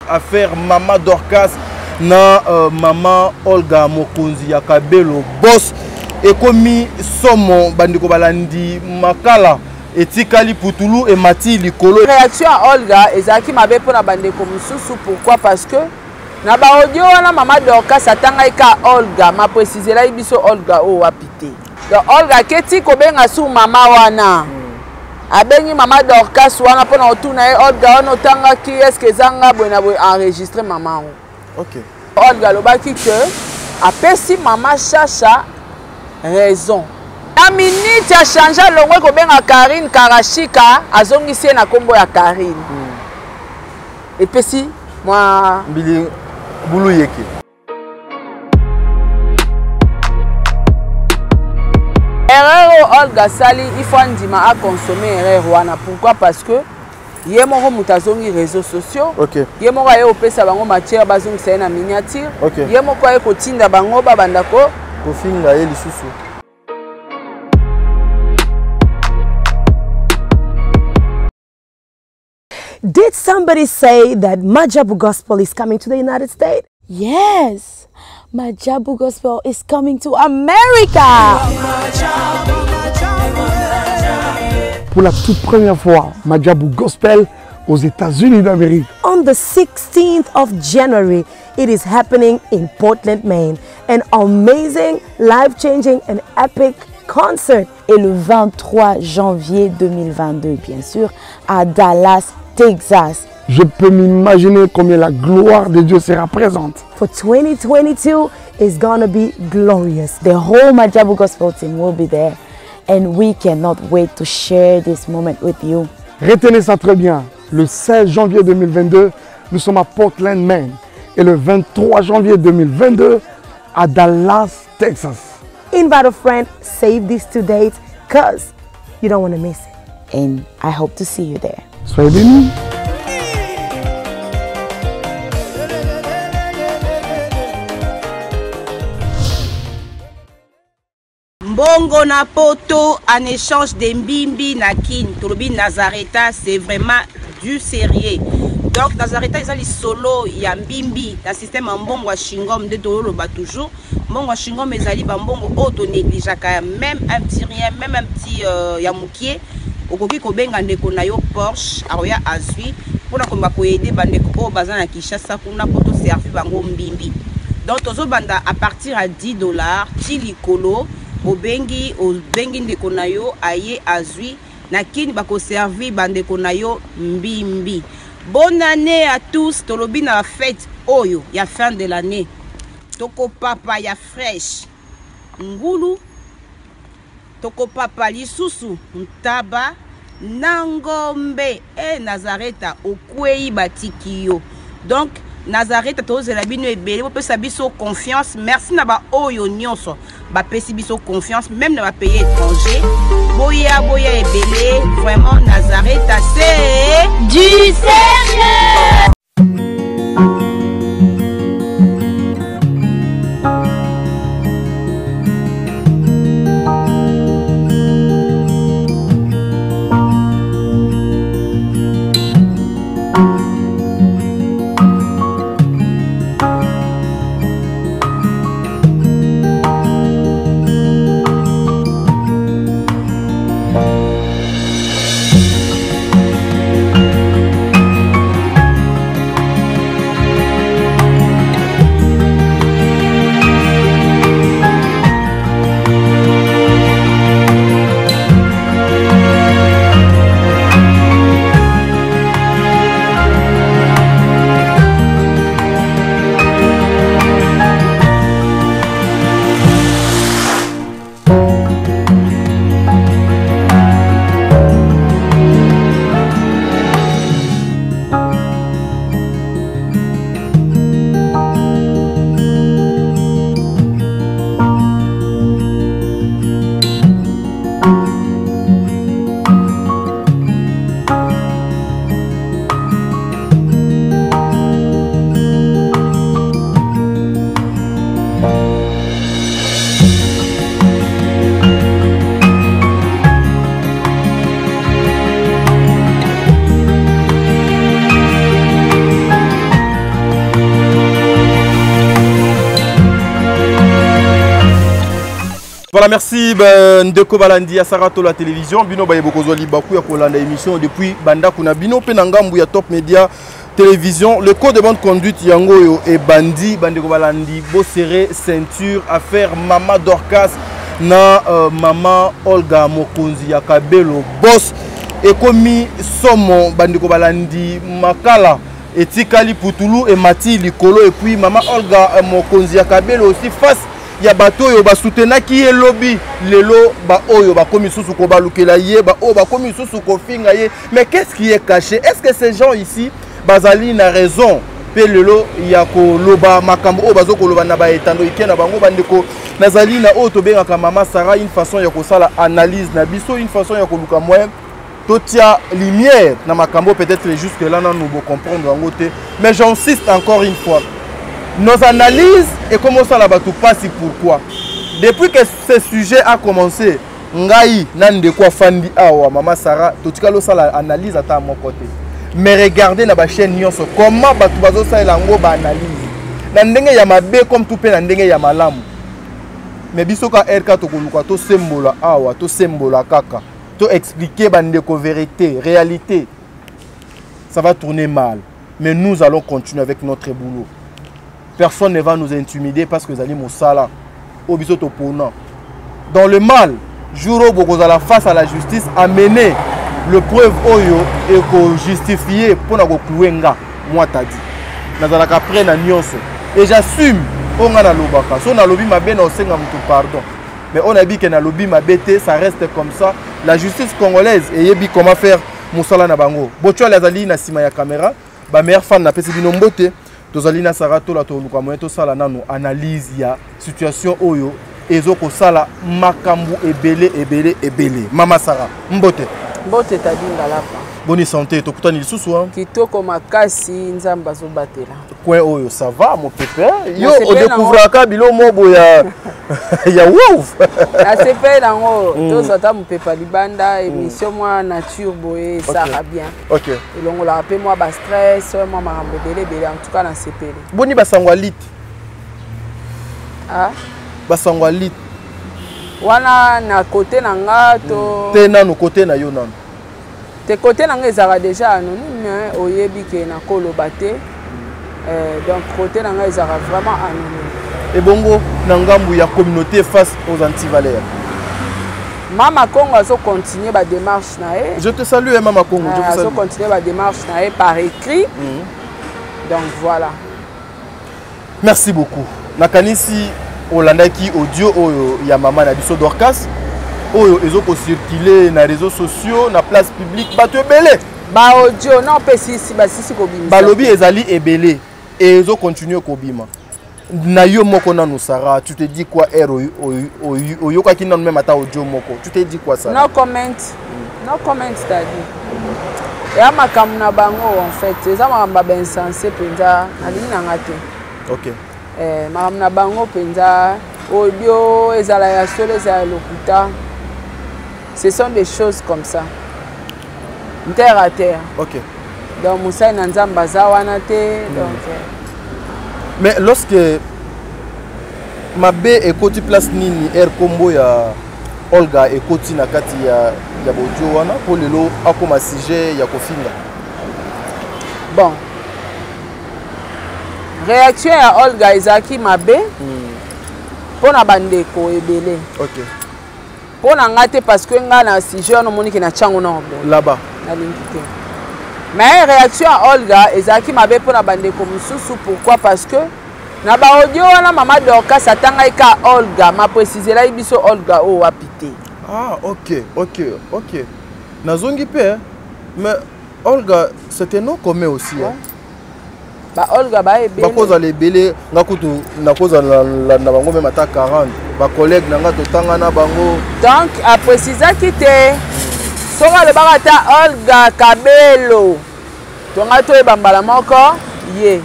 Affaire Mama Dorcas na euh, Mama Olga Mokonzi ya Kabelo Boss ekomi somo bandeko balandi makala etikali putulu emati likolo. Réaction ya Olga ezalaki mabe mpo na bandeko mosusu. Pourquoi? Parce que na ba audio wana Mama Dorcas atangaki ka Olga, ma préciselaki biso Olga oyo wapi te. Donc Olga aketi kobenga sur mama wana. Abengi mama Dorcas wana mpo na kotuna ye Olga wana otangaki est-ce que eza nga boye na boye, enregistre mama yango. Olga alobaki que apesi mama Chacha raison. Na minute ya change alongwe kobenga Karine Karashika, azongisi ye na kombo ya Karine. Epesi mwa mbili bulu yeke. Erreur oyo Olga asali, il faut andima a consommer erreur wana. Pourquoi? Parce que ye moko moto azongi réseaux sociaux. Ye moko aye kopesa bango matière bazongisa ye na miniature. Ye moko aye kotinda bango babanda ko kofinga ye lisusu. Did somebody say that Maajabu Gospel is coming to the United States? Yes, Maajabu Gospel is coming to America. Pour la toute première fois, Maajabu Gospel aux États-Unis d'Amérique. On the 16th of January, it is happening in Portland, Maine. An amazing, life-changing and epic concert. Et le 23 janvier 2022, bien sûr, à Dallas, Texas. Je peux m'imaginer combien la gloire de Dieu sera présente. For 2022 is going to be glorious. The whole Maajabu Gospel team will be there and we cannot wait to share this moment with you. Retenez ça très bien. Le 16 janvier 2022, nous sommes à Portland, Maine. Et le 23 janvier 2022, à Dallas, Texas. Invite a friend, save these 2 dates, because you don't want to miss it. And I hope to see you there. Soyez bénis. Mbongo na poto en échange de mbimbi na kin. Tolobi Nazareta, c'est vraiment du sérieux. Donc Nazareta ezali solo ya mbimbi na système ya mbongo ya chingom nde tololoba toujours. Mbongo ya chingom ezali ba mbongo oyo to négligeaka même un petit rien, même un petit ya mokie. Okoki kobenga ndeko na yo Porsche akoya azwi mpona komba koyede ba ndeko oyo baza na Kinshasa kuna po to servir bango mbimbi. Donc tozobanda à partir ya 10 $ ti likolo, obengi ndeko na yo aye azwi na kini bakoservi ba ndeko na yo mbimbi. Bonne année à tous. Tolobi na fête oyo ya fin de l'année. Tokopapa ya fraîche ngulu, tokopapa lisusu ntaba na ngombe. E Nazareta okwei batiki yo. Donc Nazareta tozela bino ebele, bopesa biso confiance. Merci na ba oyo nyonso bapesi biso confiance, même na ba pays étrangers. Boya boya ebele, vraiment Nazareta c'est du sérieux. Voilà, merci ben, Ndeko Balandi ya Saratola Télévision. Bino baye bokozwa libaku ya kolanda émission depuis Bandaku na bino pe na ngambu ya Top Media Télévision. Le code de bonne conduite yango oyo ebandi bandeko balandi bo serrer ceinture affaire Mama Dorcas na euh, Mama Olga Mokonzi ya Kabelo boss ekomi somo bandeko balandi makala etikali putulu emati likolo et puis Mama Olga euh, Mokonzi ya Kabelo aussi face ya bato oyo basutenaki ye lobi lelo baoyo bakomi lisusu kobalukela ye baoyo bakomi lisusu kofinga ye. Mais qu'est-ce qui est caché? Est-ce que ces gens ici bazali na raison mpe lelo ya koloba makambo oyo bazo koloba na baetando ike na bango? Bandeko, nazali na oyo tobengaka Mama Sarah, une façon ya kosala analyse na biso, une façon ya koluka moyen totia lumière na makambo. Peut-être jusque là nanu bocomprendre yango te, mais j'insiste encore une fois, nos analyses ekomi osala bato mpasi. Pourquoi? Depuis que ce sujet a commencé, ngai na ndeko afandi awa, Mama Sarah, totikali osala analyse ata moko te. Mais regardez na bachaîne nyonso comment bato bazosalela yango baanalyse na ndenge ya mabe comme tout mpe na ndenge ya malamu. Mais biso ka rk tokoluka tosembola awa, tosembola kaka, to expliquer bandeko vérité, réalité. Ça va tourner mal, mais nous allons continuer avec notre boulot. Personne ne va nous intimider parce que ezali mosala oyo biso topona. Dans le mal, jour oyo bokozala face à la justice, amener le preuve oyo ekojustifie mpona kocloue nga. Moi tadi nazalaka prêt na nyonso et j'assume oyo nga nalobaka. So nalobi mabe, na osenga moto pardon, mais oyo nayebi ke nalobi mabe te, ça reste comme ça. La justice congolaise eyebi comment faire mosala na bango. Bochwali azali na nsima ya caméra, bameilleur fan, napesi bino mbote. Tozali na Sara Tola, toluka moyen tosala nano analyse ya situation oyo ezokosala makambo ebele ebele ebele. Mama Sara, mbote. Mbote, Tadi Ngalapa. Boni santé? Tokutani lisusu hein? Kitoko makasi, Nzambe azobatela. Coin oyo ça va, mopepe yo odécouvraka bilo mobo ya ya wow. Nasepeli nango. Tozwa ata mopepa libanda, émission mwa nature boye esaka bien. Elongolaka mpe mwa bastress, mwa makambo ebele ebele. En tout cas nasepeli. Boni basango ya lite? Ah? Basango ya lite. Wana na kote na nga to? Te, nanu kote na yo nanu. Te, kote na nga ezalaka déjà anonyme. Oyebi ke nakoloba te. Donc kote na nga ezalaka vraiment anonyme. Ebongo na ngambu ya communauté face aux antivaleurs? Mama Congo azocontinue badémarche na ye. Je te salue, Mama Congo, je vous salue. Azocontinue badémarche na ye par écrit. Donc voilà. Merci beaucoup. Nakanisi olandaki audio oyo ya mama na biso Dorcas, oyo ezokocircule na réseaux sociaux, na place publique. Bato ebele Baaudio non, mpe sisi basisi kobimisa. Balobi ezali ebele e ezocontinue kobima. Na yo moko nanu Sara, tu te dis quoi? Ere oyokaki nanu même ata audio moko, tu te dis quoi, Sara? No comment, no comment, Tadi. Eya makambo na bango. En fait eza makambo ya bainsensé mpenza, nalingi nanga te. Makambo na bango mpenza, audio ezala ya solo, ezala ya lokuta, ce sont des choses comme ça, terre à terre. Donc mosali na Nzambe aza wana te, donc Mais lorsque mabe ekoti place nini, ere kombo ya Olga ekoti na kati ya bodio wana mpo lelo akoma sujet ya kofinga? Bon, réaction ya Olga ezalaki mabe mpo na bandeko ebele. Mpo na nga te, parce que nga na sujet wana omoniki na ntiango na boye. Là-bas. Nalingi te. Mais réaction ya Olga ezalaki mabe mpo na bandeko mosusu. Pourquoi? Parce que na baaudio wana, mama Dorcas atangaki ka Olga, mapréciselaki biso Olga oyo wapi te. Ah, ok, nazongi mpe hein. Mais Olga, c'était non commun aussi, hein? Baolga baebele. Bakozala ebele. Nga kutu nakozala na bango même ata 40 bacollègue na nga totanga na bango. Donc aprécisaki te. Soki alobaka ata Olga Kabelo, tonga toyeba mbala moko ye.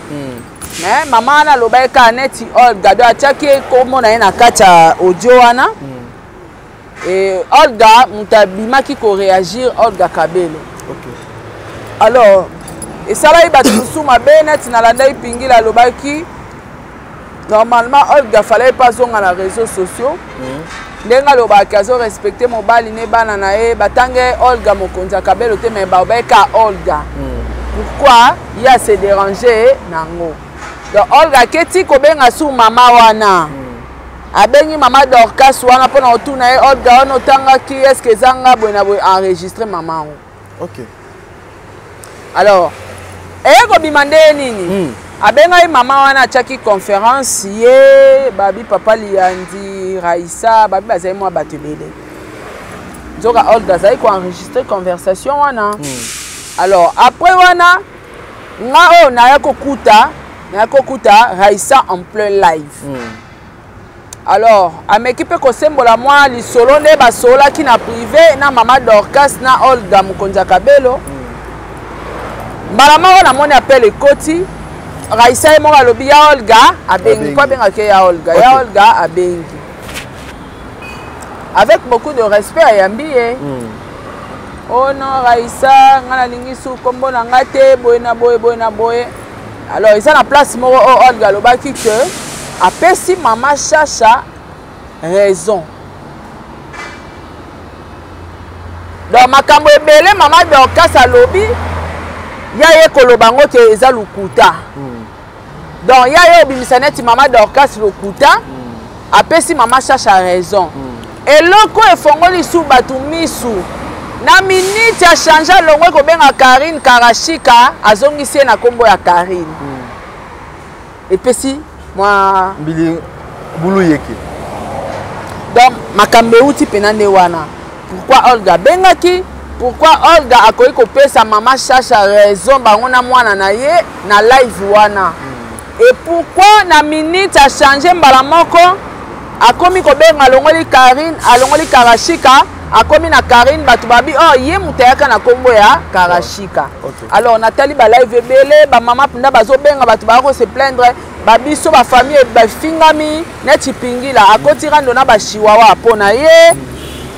Mais mama wana alobaki kaka neti Olga, donc atiaki kombo na ye na kati ya audio wana. E Olga moto abimaki koréagir, Olga Kabelo. Alors esalaki bato mosusu mabe. Neti nalandaki Pingila, alobaki normalement Olga fallait pas azonga na réseaux sociaux. Ndenge alobaka azo respecte mobali ne bana na ye, batange Olga mokonzi ya Kabelo te, mais babeka Olga. Pourquoi ye a se déranger nango? Donc Olga aketi kobenga su mama wana. Abengi mama Dorcas wana mpona kotuna ye Olga wana otangaki est-ce que eza nga boye na boye, enregistre mama yango. Ok. Alors, eye kobima nde nini? Abengaki mama wana, atiaki conférence ye babi papa Liyandi, Raissa, babi bazali mwa bato ebele. Nzoka Olga azali koenregistre conversation wana. Alors après wana nga oyo naya kokuta Raissa en plein live. Alors ameki mpe kosembola mwa lisolo nde basololaki na privé na mama Dorcas na Olga mokonzi ya Kabelo. Mbala moko namoni appel ekoti, Raissa ye moko alobi ya Olga abengi, mpo abengaki ye ya Olga. Ya Olga abengi avec beaucoup de respect, ayambi ye. Oh non Raissa, nga nalingi su kombo na nga te, boye na boye, boye na boye. Alors eza na place moko oyo Olga alobaki que apesi mama Chacha raison. Donc makambo ebele mama Dorcas alobi, ya ye koloba yango ke eza lokuta. Donc ya ye obimisa neti mama Dorcas lokuta, apesi mama Chacha raison. Eloko efongoli su bato misu na minute ya change, alongwe kobenga Karine Karashika, azongisi ye na nkombo ya Karine. Epesi mwa mbili bulu yeke. Donc makambo euti mpena nde wana. Pourquoi Olga abengaki? Pourquoi Olga akoki kopesa mama Chacha raison bango na mwana na ye na live wana? Et pourquoi na minute achange mbala moko akomi kobenga, alongoli Karine, alongoli Karashika, akomi na Karine? Bato babi oh ye moto ayaka na nkombo ya Karashika. Alors natali balive ebele, bamama mpenza bazobenga, bato baya kose plaindre, babiso bafamille bafingami neti Pingila akoti rando na bachiwawa mpo na ye.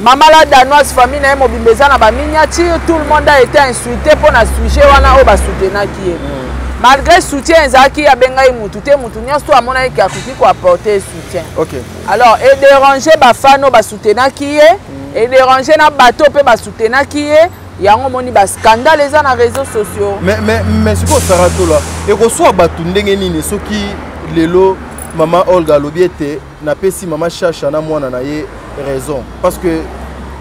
Mama la Danoise, famille na ye mobimba eza na baminiature. Tout le monde a été insulté mpo na sujet wana oyo basoutenaki ye. Malgré soutien ezalaki, abengai mutu te, mutu nyonso amonaki ke akoki koapporter soutien. Alors edérange bafan oyo basoutenaki ye, edérange na bato mpe basoutenaki ye. Yango omoni bascandale eza na réseaux sociaux. Mais sikoyo Sara Tola, ekoswa bato ndenge nini soki lelo mama Olga alobi ete napesi mama Chacha na mwana na ye raison? Parce que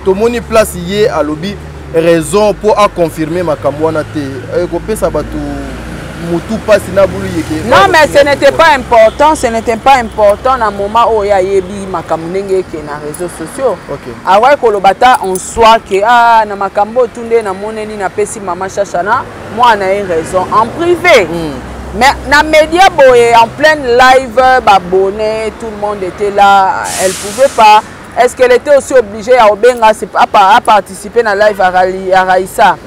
tomoni place ye alobi raison mpo aconfirme makambo wana te, ekopesa bato mutu mpasi na bulu yeke. Non, mais ce n'était pas important, ce n'était pas important na moment oyo ayebi makambo ndenge eke na réseaux sociaux. Awaki koloba ta en soi ke ah, na makambo oyo tu nde namoneni napesi mama Chacha na mwana ye raison en privé. Mais na média boye, en pleine live, babonné, tout le monde était là, elle pouvait pas. Est-ce qu'elle était aussi obligée ya obenga à participer na live à Raissa?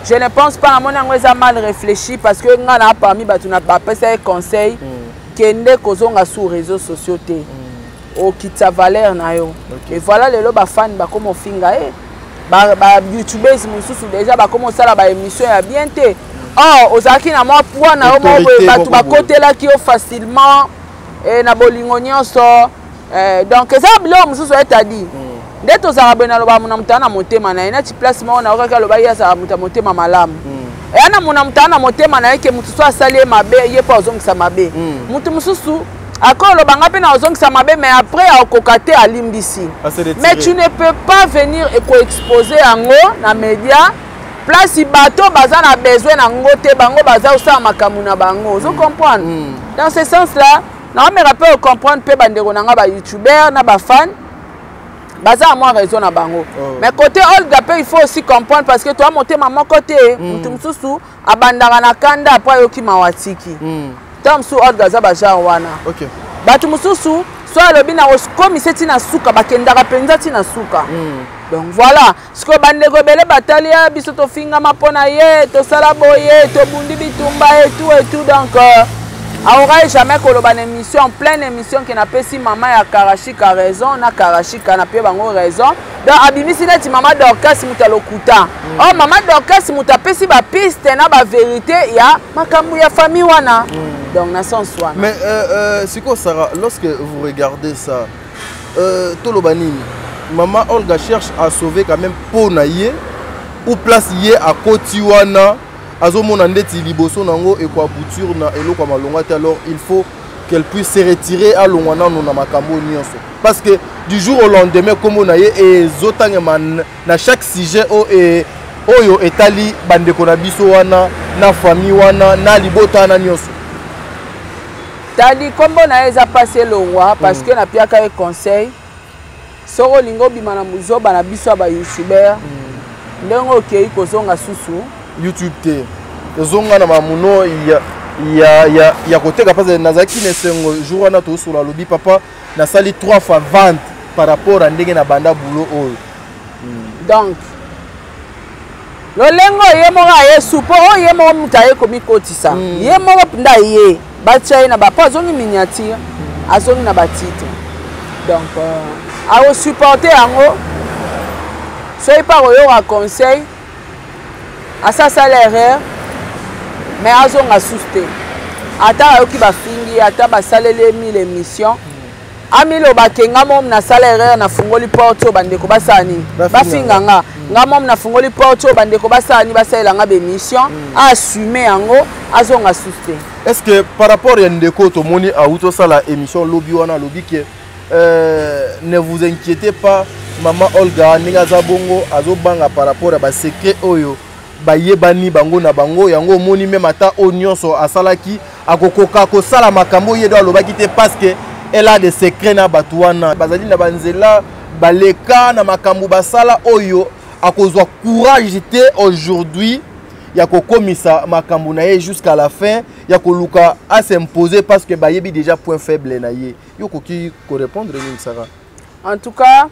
Je ne pense pas. Namoni yango eza mal réfléchi, parce que nga na parmi bato na bapesa ye conseil: kende kozonga sur réseaux sociaux te, okitisa valeur na yo. Et voilà, lelo bafani bakoma ofinga ye, bayoutubers mosusu déjà bakoma osala baémission ya bien te. Or ozalaki na mwa poids na yo moko boye, bato bakotelaki yo facilement na bolingo nyonso. Donc eza biloko mosusu etadi nde tozalaka boye. Naloba mona moto aa na motema na ye neti place moko nayokaki alobaki ye azalaka moto ya motema malamu. Eya na mona moto aa na motema na ye ke motu so asali ye mabe, ye mpo azongisa mabe. Motu mosusu akoloba nga mpe na ozongisa mabe, mais après akoka te, alimbisi. Mais tu ne peux pas venir koexpose yango na média, place bato baza na besoin nango te, bango baza kosala makambo na bango. Ozo comprendre? Dans ce sens là naomeka mpe ocomprendre mpe bandeko na nga bayoutubeur na bafan baza na mwa raison na bango. Mais côté Olga mpe, il faut aussi comprendre, parce que toa motema moko te. Motu mosusu abandaka na kanda, après ayoki mawa, tiki. Ntango mosusu Olga aza bagenre wana. Bato mosusu so alobi na kokomisa ntina suka, bakendaka mpenza ntina suka. Donc voilà, sikoyo bandeko ebele batali ya biso, tofingama mpo na ye, tosala boye, tobundi bitumba etu etu. Donc aorai jamais koloba na émission, en pleine émission, ke napesi mama ya Karashika raison na Karashika, napie bango raison. Donc abimisi neti mama Dorcas moto alokuta. Or mama Dorcas moto apesi bapiste na bavérité ya makambo ya famille wana. Donc na sens wana. Mais sikoyo Sarah, lorsque vous regardez ça, euh, toloba nini mama Olga cherche à sauver quand même mpo na ye ou place ye akoti wana azomona ndeti liboso nango ekoaboutir na eloko ya malonga te. Alors il faut qu'elle puisse se retirer, alongwa nano na makambo nyonso, parce que du jour au lendemain kombo na ye ezotangema na chaque sujet oyo e, oyo etali bandeko na biso wana na famille wana na libota wana nyonso. Tadi nkombo na ye eza mpasi elongwa parce que napiaka ye conseil: soki olingi obima na mozoba na biso ya bayoutubeur, ndenge okei kozonga susu YouTube te, ezonga na mamuno ya koteka, parce nazalaki na esengo jour wana tosola, alobi: "Papa, nasali 3 fois vente par rapport à ndenge na banda boulot oyo." Donc lolenge oyo ye moko aye su mpo oyo ye moko moto aye komikotisa, ye moko mpenza aye batia ye na bapo, azongi miniature, azongi na batitre. Donc akosupporte yango soki mpe akoyoka conseil, asasala erreur, mais azonga susu te. Ata ayoki bafingi, ata basaleli ye mille émission, amiloba ke nga momi nasala erreur, nafungoli porte oyo bandeko basala nini, bafinga nga. Nga momi nafungoli porte oyo bandeko basala nini, basalela nga baémission. Aassume yango, azonga susu te. Est ce que par rapport ya ndeko tomoni awuti osala émission lobi wana, alobi ke ne vous inquiétez pas, mama Olga ndenge aza bongo azobanga par rapport ya basecret oyo bayebani bango na bango, yango omoni même ata oyo nyonso asalaki akokoka kosala makambo ye do alobaki te, parce que elle a des secrets na bato wana bazali na banzela baleka na makambo basala oyo akozwa courage te aujourd'hui ya kokomisa makambo na ye jusqu'à la fin ya koluka as'imposer, parce que bayebi déjà point faible na ye. Yo okoki korépondre nini, Sara? En tout cas,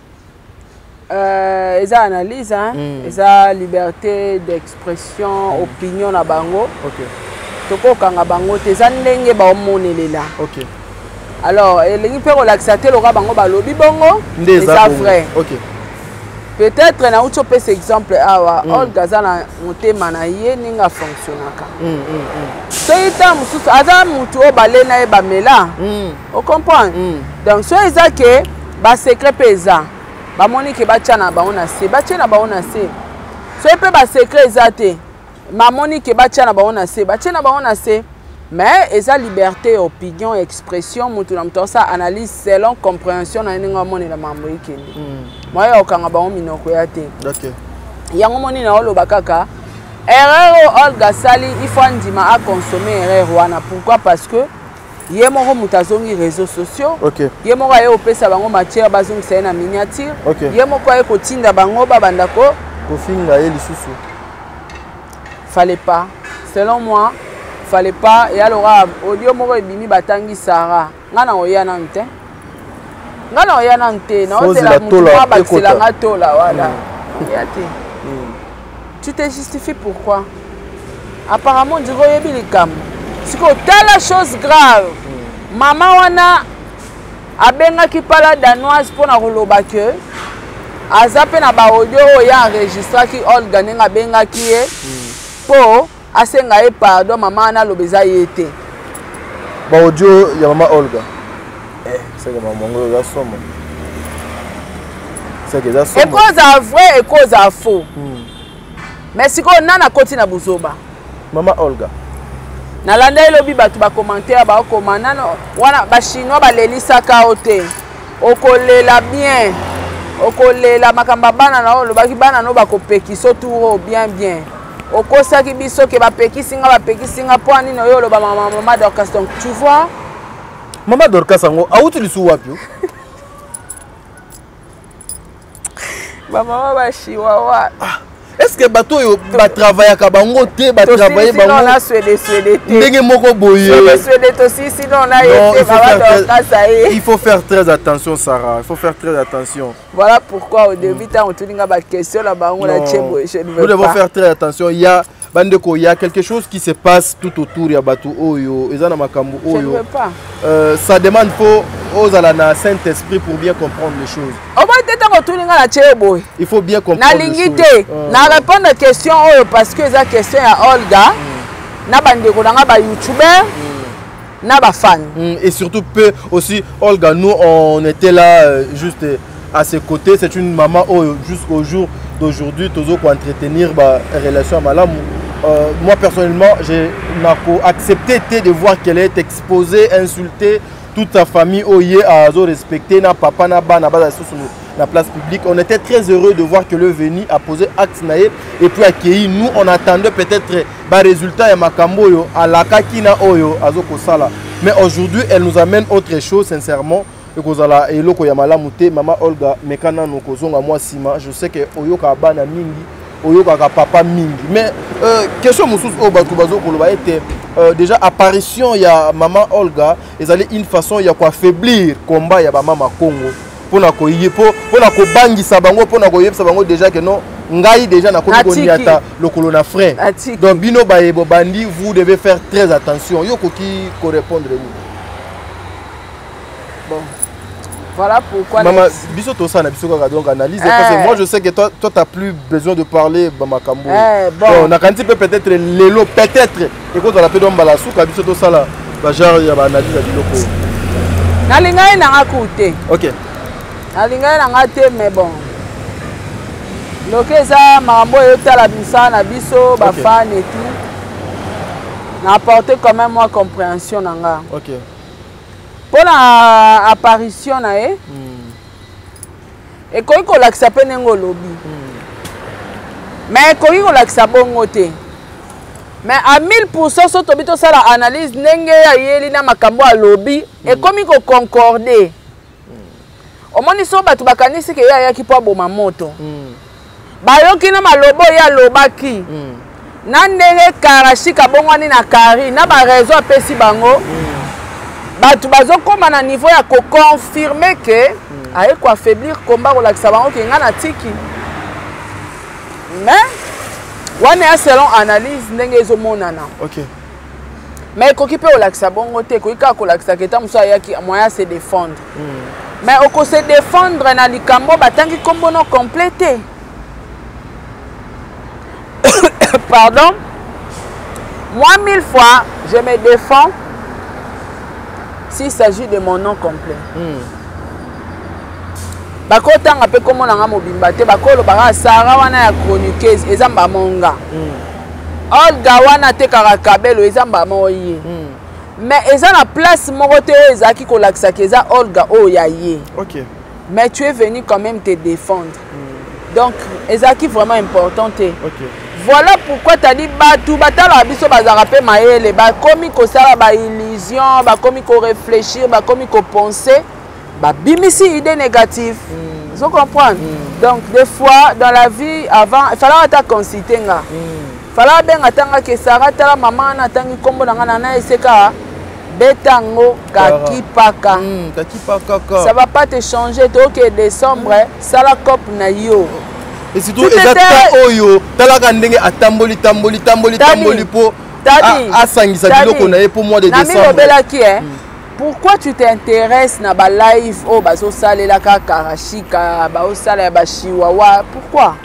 eza analyse, hein? Eza liberté d'expression, opinion na bango. Tokokanga bango te, eza ndenge baomonelela. Alors elingi mpe kolakisa te loka bango balobi bongo nde eza vrai. Peut-être nauti opesa exemple awa, Olga aza na motema na ye ndenge afonctionnaka. Soki ntango mosusu aza mutu oyo balela ye bamela, ocomprendre? Donc soki eza ke basecret mpe eza, bamoni ke batya na bango na se, batie na bango na se. Soki mpe basecret eza te, bamoni ke batya na bango na se, batie na bango na se. Mais eza liberté ya opinion, expression, motu na moto asala analyse selon compréhension na ye, ndenge amonela makambo ekende. Moya ya kokanga bango minoko ya te. Yango moni na oloba kaka erreur oyo Olga asali, il faut andima aconsommer erreur wana. Pourquoi? Parce que ye moko moto azongi réseaux sociaux, ye moko aye kopesa bango matière bazongisa ye na miniature, ye moko aye kotinda bango babanda ko kofinga ye lisusu. Fallait pas, selon moi fallait pas. E alors audio moko ebimi, batangi Sara, nga na oya nanu te, nga na oya nanu te, naozela motu moko abakisela nga tola wana ya te. Tu te justifies pourquoi? Apparemment ndiri oyebi likambo. Sikoyo tala chose grave, mama wana abengaki pala danoise mpona koloba ke aza mpe na baaudio oyo ye enregistraki Olga ndenge abengaki ye mpo asenga ye pardon. Mama wana aloba eza ye te. Baaudio ya mama Olga, eh, seke mama yango eza somo, seke eza somo. Ekozala vrai, ekozala faux, mais sikoyo nani akoti na buzoba? Mama Olga. Nalanda elobi bato bacommentaire baokoma nano wana, bachinois balelisaka yo te, okolela bien, okolela makambo ya bana na oyo olobaki bana no bakopekisa tour oyo bien bien. Okosaki biso ke bapekisi nga, bapekisi nga mpo nini oyo oloba mama mama Dorcas. Donc tu vois. Mama Dorcas yango awuti lisusu wapi? Bamama bachiwawa. Ah, est ce que bato oyo batravaillaka bango te, batravaille bango ndenge moko boye? Il faut faire très attention, Sarah, il faut faire très attention. Voilà pourquoi au début, ntango otuninga baquestion na bango na tie boye, je ne veux. Nous devons faire très attention. Il y a bandeko, il y a quelque chose qui se passe tout autour ya bato oyo eza na makambo oyo. Ça demande, faut ozala na saint esprit pour bien comprendre les choses. Omoi te, ntango otuninga na tie boye. Il faut bien comprendre. Nalingi te na répondre question oyo parce que eza question ya Olga na bandeko na nga bayoutubeur. Na bafan. Et surtout peu aussi Olga, nous on était là juste à ses côtés. C'est une maman oyo jusqu'au jour d'aujourd'hui tozo ko entretenir ba relation ya malamu. Moi personnellement, j'ai nako accepté te de voir qu'elle est exposée, insultée, toute sa famille oyo ye azo respecter na papa na bana baza lisusu na place publique. On était très heureux de voir que le veni a posé acte na ye et puis accueilli. Nous on attendait peut-être ba résultat ya makambo oyo alakaki na oyo azo kosala, mais aujourd'hui elle nous amène autre chose. Sincèrement, ekozala eloko ya malamu te. Mama Olga, meka nanu kozonga mwa nsima. Je sais que oyokaka bana mingi, oyokaka papa mingi, mais question mosusu oyo bato bazokoloba ete déjà apparition ya mama Olga ezali une façon ya koaffaiblir combat ya bamama Congo, mpona koye mpona kobangisa bango, mpona koyebisa bango déjà que non, ngai déjà nakomi Natiki. Koniata lokolo na frein. Natiki. Donc bino bayebo bandi, vous devez faire très attention. Yo koki korépondre nini? Bon, voilà pourquoi. Mama, biso tosala na biso kaka donc analyse, parce que moi je sais que toi, toi t'as plus besoin de parler bamakambo. Eh, bon. Donc nakanisi mpe peut-être lelo, peut-être ekozala mpe do mbala suka biso tosala bagenre ya baanalyse ya biloko. Nalingai nanga ku te. Nalingai nanga te, mais bon, loke eza makambo oyo etala misala na biso bafan et tout, na apporte quand même moi compréhension na nga mpo na apparition na ye. Ekoki kolakisa mpe ndenge olobi, mais ekoki kolakisa bongo te. Mais à 1000 %, so tobi tosala analyse ndenge ayeli na makambo alobi, ekomi koconcorde. Omoni, so bato bakanisi ke ye ayaki mpo aboma moto, bayoki na maloba oyo alobaki na ndenge Karashika abongwani na kari na baraison apesi bango, bato bazokóma na niveau ya koconfirme ke aye koaffaiblir komba, kolakisa bango ke ngai natiki. Mais wana ya selon analyse ndenge ezomonana. Mais ekoki mpe kolakisa bongo te. Ekoki kaka kolakisa ke ta mosusu ayaki moyen se défendre. Mais okose défendre na likambo batangi nkombo no complet te. Pardon, moi mille fois je me défends s'il s'agit de mon nom complet. Bakotanga mpe kombo na nga mobimba te, bakolobaka Sara wana ya chroniqueuse, eza mbamonga. Olga wana atekaka kabelo, eza mbama oye. Mais eza na place moko te oyo ezalaki kolakisaka eza Olga oyo ya ye. Mais tu es venu quand même te défendre. Donc ezalaki vraiment important te. Voilà pourquoi tadi bato batalaka biso bazalaka mpe mayele, bakomi kosala baillusion, bakomi koréfléchir, bakomi kopenser, babimisi idée négative. Ozo comprendre? Donc des fois dans la vie, avant il fallait ata consulter nga. Fallait abenga tanga ke Sara, tala mama wana atangi nkombo na nga na na eseka beta yango kakipaka. Kakipakaka. Ça va pas te changer. Toke décembre, sala cope na yo. Et surtout eza ta oyo talaka ndenge atamboli, tamboli, tamboli, tamboli mpo asangisa biloko na ye mpo mois de décembre. Namilobelaki eh. Pourquoi tu t'intéresses na balive oyo bazosalelaka Karashika, baosala ya bachiwawa? Pourquoi?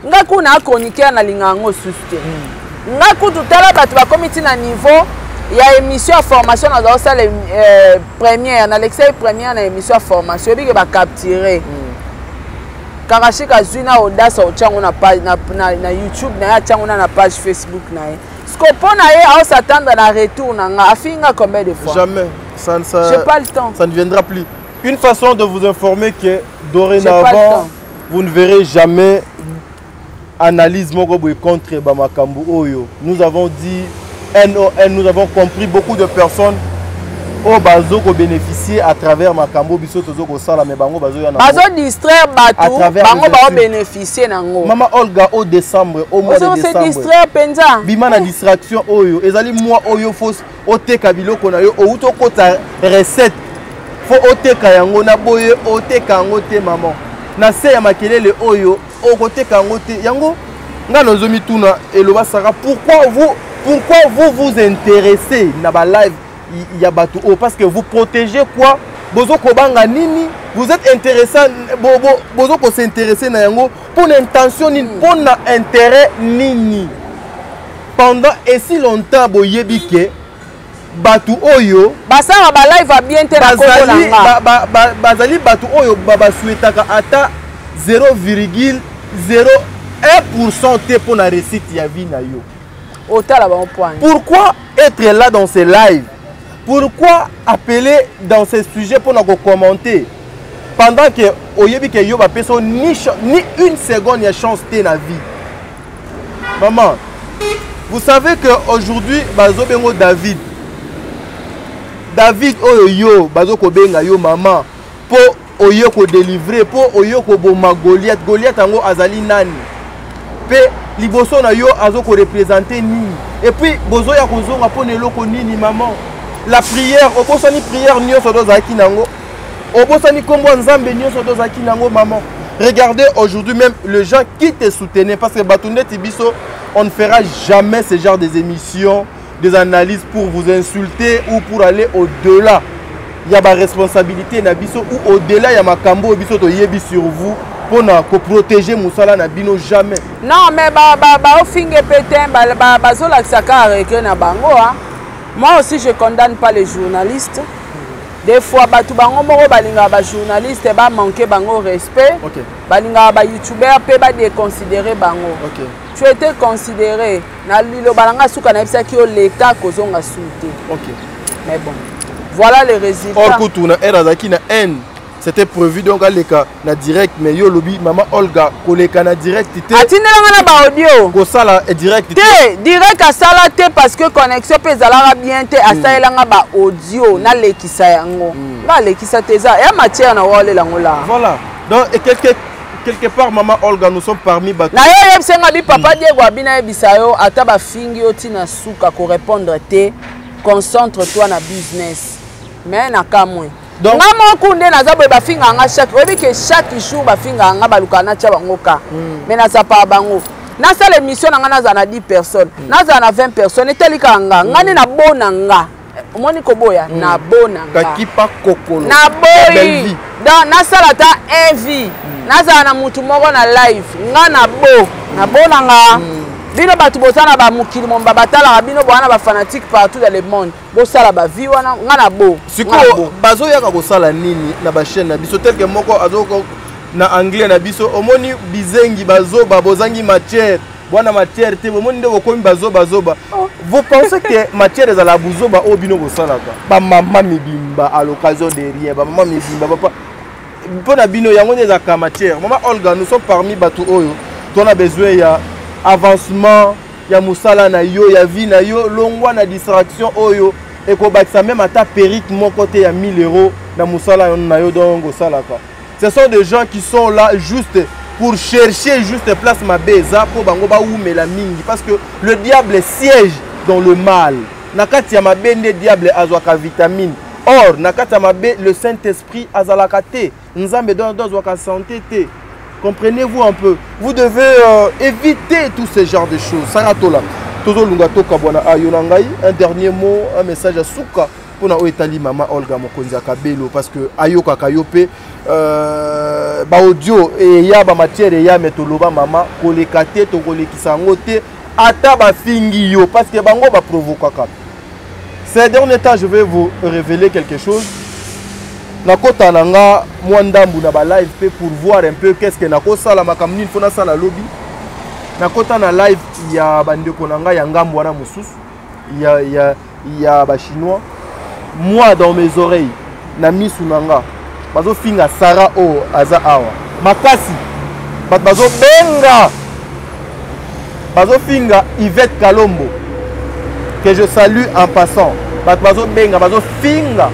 Nga kuna achroniqueur, nalinga yango susu te. Nga kutu tala, bato bakomi ntina niveau ya émission ya formation, naza kosala première, nalekisaki première na émission ya formation, oyebike bacapture. Karashika azwi na audace otyango na YouTube na ye, atyango na page Facebook na ye. Siko mpo na ye aosatendre na retour na nga, afinga combien de fois? Jamais ça, ça, J'ai pas le temps. Ça ne viendra plus. Une façon de vous informer que J'ai pas le dorénavant temps. Vous ne verrez jamais analyse moko boye contre bamakambo oyo. Nous avons dit non, nous avons compris. Beaucoup de personnes oyo bazo kobénéficier à travers makambo biso tozo kosala, mais bango bazoya na Bazodistraire bato, bango baobénéficie nango. Mama Olga, au décembre, au mois de décembre, distraire mpenza. Bima na distraction oyo ezali mois oyo faut oteka biloko na yo. Outi okota recette, faut oteka yango na boye, oteka yango te. Mama, na se ya makelele oyo okoteka yango te. Yango ngai nazomituna, eloba Sara, pourquoi vous vous intéressez na balive ya bato oyo? Parce que vous protégez quoi? Bozokobanga nini? Vous êtes intéressant, bozokos'intéresser na yango mpo na intention nini, mpo na intérêt nini? Pendant et si longtemps boyebi ke Bato oyo basalaka balive ya bien te na kombo na nga. Bazali bato oyo basouhaitaka ata 0,01% te mpo na réussite ya vie na yo. Otala bango point. Pourquoi être là dans ces lives? Pourquoi appeler dans ces sujets mpona kocommenter pendant que oyebi ke yo bapesa yo ni, ni une seconde ya chance te na vie? Maman, vous savez que aujourd'hui bazobengo David, David oyo yo bazokobenga yo mama mpo oye kodelivre, mpo oye koboma Goliath. Goliath yango azali nani? Mpe liboso na yo azokorepresente nini? Et puis bozoya kozonga mpo na eloko nini? Maman, la prière obosani, prière nyonso tozalaki nango obosani, nkombo ya Nzambe nyonso tozalaki nango. Maman, regardez aujourd'hui même les gens qui te soutenaient, parce que bato ndeti biso, on ne fera jamais ce genre des émissions, des analyses pour vous insulter ou pour aller au-delà ya baresponsabilité na biso ou au-delà ya makambo oyo biso toyebi sur vous mpona koprotéger mosala na bino, jamais. Non, mais baofinge mpe te, bazolakisa kaka regret na bango. Hein. Moi aussi, je condamne pas les journalistes. Des fois bato bango moko balingaka bajournaliste bamanke bango respect. Balingaka bayoutubeur mpe badéconsidéré bango. Tu étais considéré na liloba na nga suka, nayebisaki yo leka kozonga su te. Mais bon, voilà les résultats. Or kutu na aire azalaki na haine, c'était prévu donc aleka na direct, mais yo olobi mama Olga koleka na direct te. Atindelanga na baaudio. Kosala direct. Te, direct asala te parce que connexion mpe ezalaka bien te. Asalelanga baaudio, nalekisa yango. Nga alekisa te, eza ya matière na waolelango la. Voilà, donc et quelque part, mama Olga, nous sommes parmi bato. Na yo oyebisa nga bi papa Diego abi nayebisa yo, ata bafingi yo ntina suka korépondre te, concentre toi na business. Mais na kamwe nga moko nde naza boye, bafingaka nga chaque, oyebi ke chaque jour bafingaka nga, balukaka natya bango ka. Mais nazapaka bango, nasala émission na nga, nazala na 10 personnes, nazala na 20 personnes, etali kaka nga. Nga nde nabona nga, omoni koboya, nabona nga. Kakipa kokolo. Naboyi. Donc nasala ata un vie, nazala na mutu moko na live, nga na bo nabona nga. Bino bato boza na bamokili momba, batalaka bino, boza na bafanatique partout dans le monde, bosala bavie wana, nga na bo. Sikoyo bazoyaka kosala nini na bachaîne na biso? Tel que moko azoko na anglais na biso, omoni bizengi, bazoba, bozangi matière, bwana matière te, bomoni nde bokomi bazobazoba. Vous pensez que matière ezala buzoba oyo bino bosalaka? Bamama mibimba à l'occasion de rien, bamama mibimba, papa, mpo na bino yango nde ezalaka matière. Mama Olga, nous sommes parmi bato oyo tona besoin ya avancement ya mosala na yo, ya vie na yo. Longwa na distraction oyo ekobakisa même ata perruque moko te ya 1000 € na mosala na yo. Donc osalaka, ce sont des gens qui sont là juste pour chercher juste place mabe eza mpo bango bawumela mingi, parce que le diable siège dans le mal. Na kati ya mabe nde diable azwaka vitamine. Or na kati ya mabe, le Saint-Esprit azalaka te, Nzambe do azwaka santé te. Comprenez-vous un peu? Vous devez éviter tous ces genres de choses. Saratola, tozolunga tokabwana ayo na ngai. Un dernier mot, un message ya suka mpona oyo etali mama Olga mokonzi ya Kabelo, parce que ayokaka yo mpe baaudio eya, bamatière eya, me toloba mama koleka te, tokolekisa yango te ata bafingi yo, parce que bango baprovokaka. Ces derniers temps, je vais vous révéler quelque chose. Nakota na nga mwa ndambu na balive mpe pour voir un peu qu'est ce que nakosala, makambo nini mpo nasala lobi. Nakota na live ya bandeko na ngai ya ngambo wana mosusu ya bachinois. Moi, dans mes oreilles, na misu na nga, bazofinga Sara oyo aza awa makasi. Bato bazobenga, bazofinga Yvette Kalombo, que je salue en passant. Bato bazobenga, bazofinga,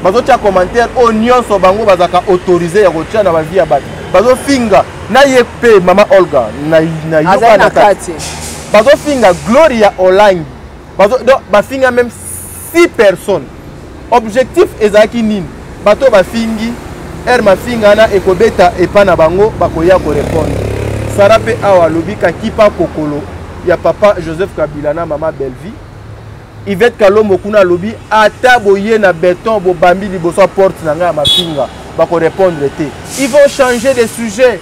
bazotia commentaire oyo nyonso bango bazalaka autorisé ya kotia na bavie ya bato. Bazofinga na ye mpe mama Olga na yoka na kati. Bazofinga Gloria Olangi. Donc bafinga même 6 personnes. Objectif ezalaki nini? Bato bafingi ere mafinga wana ekobeta epa na bango, bakoya korépondre. Sara mpe awa alobi kakipa kokolo ya papa Joseph Kabila na mama Bellevie. Yvette Kalombo kuna alobi ata boye na beton bobambi liboso ya porte na ngai ya mafinga, bakorépondre te. Ils vont changer de sujet,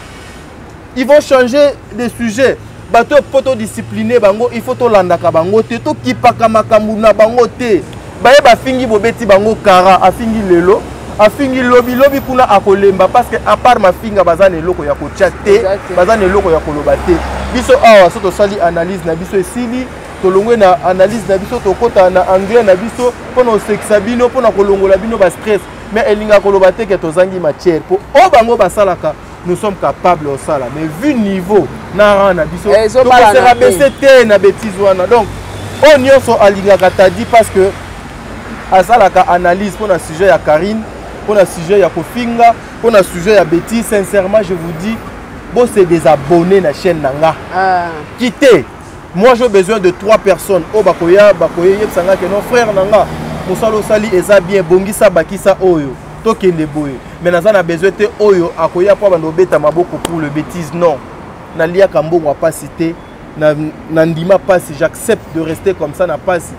ils vont changer de sujet. Bato mpo todiscipline bango, il faut tolandaka bango te, tokipaka makambo na bango te. Baye bafingi bobeti bango kara, afingi lelo, afingi lobi, lobi kuna akolemba parce que à part mafinga baza na eloko ya kotia te, baza na eloko ya koloba te. Biso awa so tosali analyse na biso esili, tolongwe na analyse na biso tokota na anglais na biso mpo na kosekisa bino, mpo na kolongola bino ba stress. Mais elingaka koloba te ke tozangi matière mpo oyo bango basalaka, nous sommes capables osala, mais vu niveau na rang na biso tokose rabaisser te na bêtise wana. Donc oyo nyonso alingaka Tadi parce que asalaka analyse mpo na sujet ya Karine, mpo na sujet ya kofinga, mpo na sujet ya bêtise, sincèrement je vous dis, bo se désabonner na chaîne na nga. Quittez. Moi j'ai besoin de 3 personnes oyo bakoya bakoyebisa nga ke non frère na nga, mosala osali eza bien, bongisa, bakisa oyo, tokende boye. Mais naza na besoin te oyo akoya mpo abanda obeta maboko pour le bêtise. Non, naliaka mbongo ya pasi te, na ndima pasi, j'accepte de rester comme ça na pasi,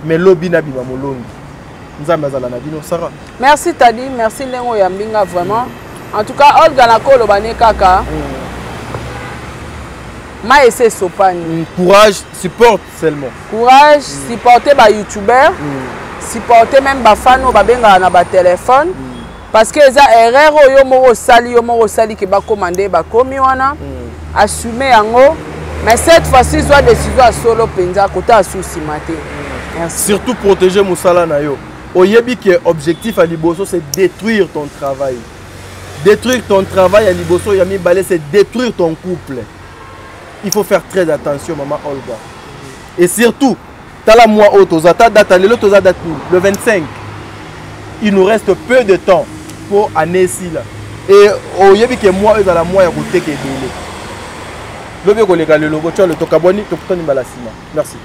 mais lobi nabima molongi. Nzambe azala na bino. Sara. Merci Tadi, merci ndenge oyambi nga vraiment. En tout cas Olga nakoloba ne kaka mai ese esopani. Courage, supporte seulement. Courage, supporter ba youtubeur, supporter même ba fan oyo babengaka na ba téléphone, parce que eza erreur oyo yo moko osali, yo moko osali ke bakóma nde bakomi wana. Assume yango, mais cette fois-ci zwa décision ya solo mpenza, kota asu nsima te. Merci. Surtout protéger mosala na yo. Oyebi ke objectif ya liboso, c'est détruire ton travail. Détruire ton travail ya liboso, ya mibale, c'est détruire ton couple. Il faut faire très attention, maman Olga. Et surtout tala moi oyo toza ta date lelo, toza date nini? Le 25. Il nous reste peu de temps pour année esila, et oyebi ke moi oyo ezala mwa ya koteka ebele. Lobi ekoleka lelo, botya le tokabwani, tokutani mbala nsima. Merci.